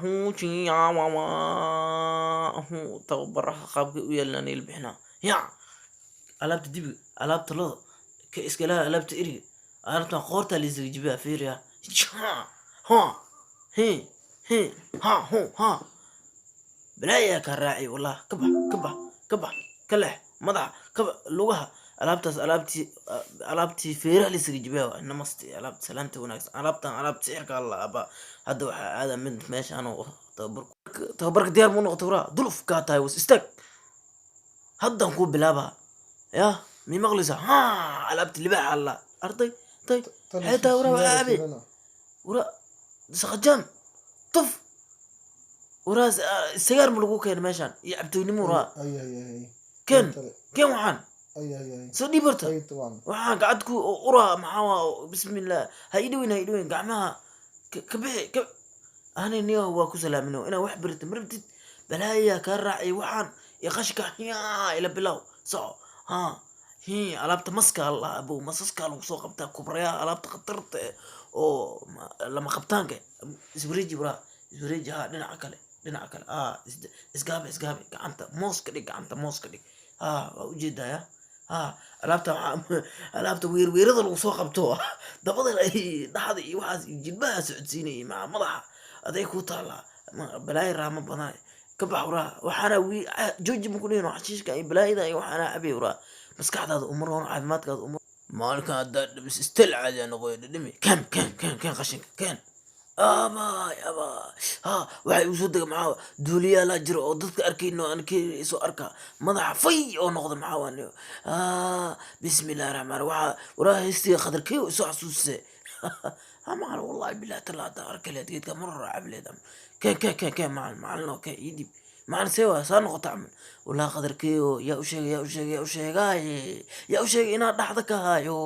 Huujiya wa hu tababaraha qaabka u yeelanay bixinaa ya alaabta dibiga, alaabta lo'da ka iskalaha, alaabta eriga, alaabta qoorta la isaga jibiyaa. Fiiriya, ha he he ha hu ha, balaayaa kaa raaci wallah. Ka bax, ka bax, ka bax, ka leex madaxa, ka bax lugaha. Alaabtaas alaabtii feeraha la isaga jibiyaa waa. Namaste, alaabta salaanta wanaagsan, alaabtan alaabta sixirka alla aba. Hadda waxaa aada mid meeshaan oo tababarka diyaar muu noqota. Waraa duluf kaa tahay, was istaag, haddaan kuu bilaabaa. Ya mii maqlaysaa? Ha, alaabta libaaxa alla arday tay xeetaa. Waraa waxaa abe, waraa saqajaan tuf, waraa sagaar ma lagu keena meeshaan iyo cabtoynimo? Waraa keen, keen, waxaan soo dhiib horta. Waxaan gacad ku uraa maxaa waa? Bismillah, ha ii dhaweyn, ha ii dhaweyn, gacmaha ka bixi ka ani. Niyo waa ku salaamino inaa wax barata ma rabtid, balaayaa kaa raacay. Waxaan iyo qashka yaa ila bilow, soco. Ha hi, alaabta maska alla abow, masaska lagu soo qabtaa, kubrayaha, alaabta khatarta eh oo lama qabtaanka. Iswareeji waraa, iswareeji. Ha, dhinaca kale, dhinaca kale. Ha, isgaabe, isgaabe, gacanta moos ka dhig, gacanta moos ka dhig. Ha, waa ujeedaa ya. Ha, alaabta waxaa alaabta weerweerada lagu soo qabto, dabada dhaxda iyo waxaas iyo jilbaha socodsiinayay maca madaxa aday ku taallaa. Balaayo raamo badan ka bax waraa. Waxaana wii jooji ma ku dhihin xashiishka iyo balaayada iyo waxaana cabay waraa. Maskaxdaada uma roon, caafimaadkaada uma. Maalinkan haddaa dhibis istel caadi aa noqoy. Dhidhimi, keen, keen, keen, keen qashinka keen. Abaay, abaay, ha, waxay igu soo dega maxaa? Duuliyaalaa jira oo dadka arkayno aan ka soo arka madaxa fay oo noqda. Maxaa waa niyo? Bismillahi raxmaan. Waxaa waraa heestiga khatarkeyo isoo xasuusise. Ha macalin, wallahi billahi tala haddaa arki lahayd geedka mar hore cabi lahayd. Keen, keen, keen, keen macalin, macalin oo keen, ii dhiib macalin. See waa saa noqota camal? Wallahi qadarkeyo, yaa u sheegay, yaa u sheegay, yaa u sheegaaye, yaa u sheegay inaan dhaxda ka hayo.